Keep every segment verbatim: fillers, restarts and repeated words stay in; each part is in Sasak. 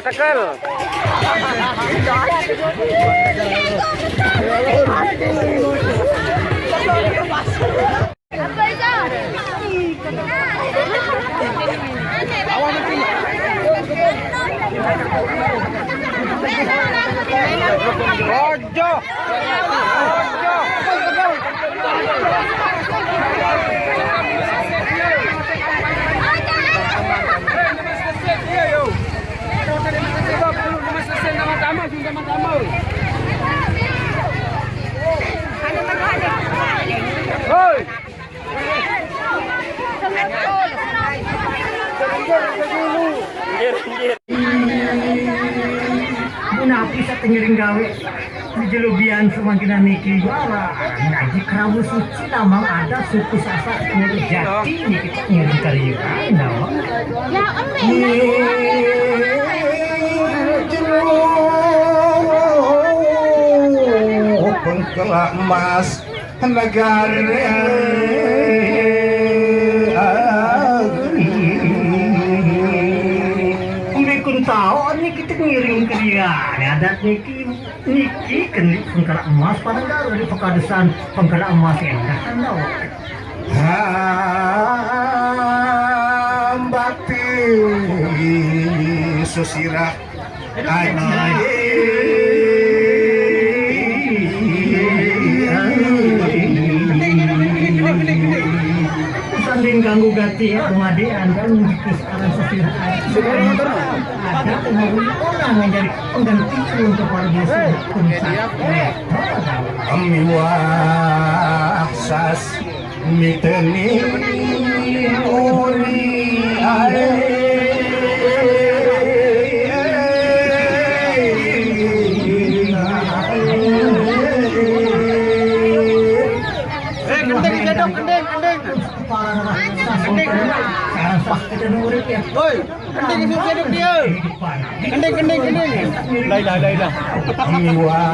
Kesel. Ojo. Hei. Mun api satengiring gawe di jelubian semangkinan niki, wara ngaji kerabu suci, lambang adat suku Sasak Puri Jati niki, ngiring kariuhan, nawa. Ya, embe. Pengkelak emas negara. Bikun taon niki, kita ngiring kerian adat niki, niki kenik sengkerak emas panegara di pekadesan pengkerak emas endah kan tau. Hambati sesirah. Aji. Sanding ganggu gati ya, pengadian kan, aran sesirah. Ada pengawin orang yang jadi pengganti untuk warga. Kami wah sas. Miteni uri ae. Eh, kending, kending, kending, kending. Kending. Woi, kending itu hidup dia. Kending, kending, kending. Dah, dah, dah, dah. Miwa.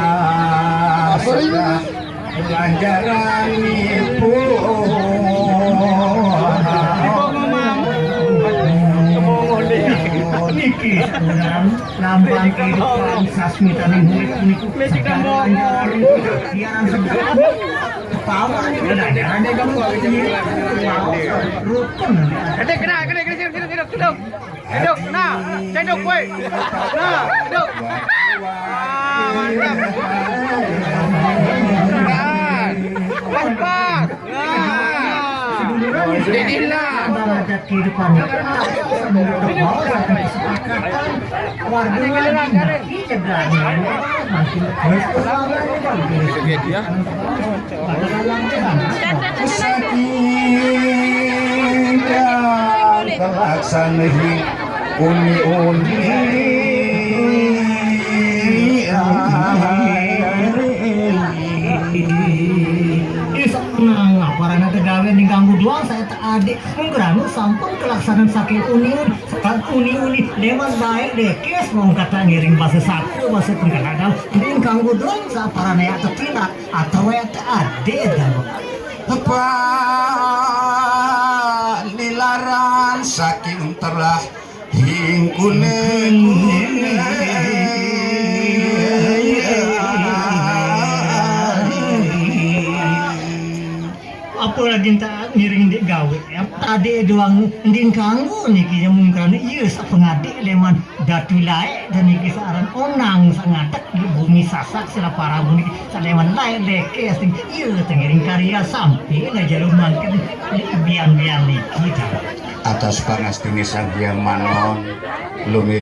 Lanjaran ibu. Niki lambang kehidupan sasmitaning murid niku. Biaran sedang. Ketawa niku. Ada kamu. Rukun. Ada kena, kena, kena, kena, kena, kena. Hidup, nah, hidup, woi. Nah, hidup. Ah, mantap. Nah, kompak. Nah. Jadilah. Warga lagi. Iya, berani. Makin. Saking kang kalaksanahi uni-uni. Ih, nang, apa rana tegawe ning ganggu doang saya tak adik. Mung kerana sampun kelaksanan saking uni-uni. Saking uni-uni. Deman baik deh, kes mau kata ngiring bahasa satu, bahasa pengkadang. Ning ganggu doang, saparana ya tetindak. Atau ya tak ada dah. Apa lilaran saking telah hingkune. Apa lagi tak ngiring dek gawe. Tadi doang nding kanggo niki yang mungkin iya sak pengadik leman. Datu lae dan niki searan onang sangatek di bumi Sasak sila para bumi saleman lae leke asing iya tengiring karya sampai lah jalur mangkin di bian-bian niki. Atas pangastine Sang Hyang Manon, lumi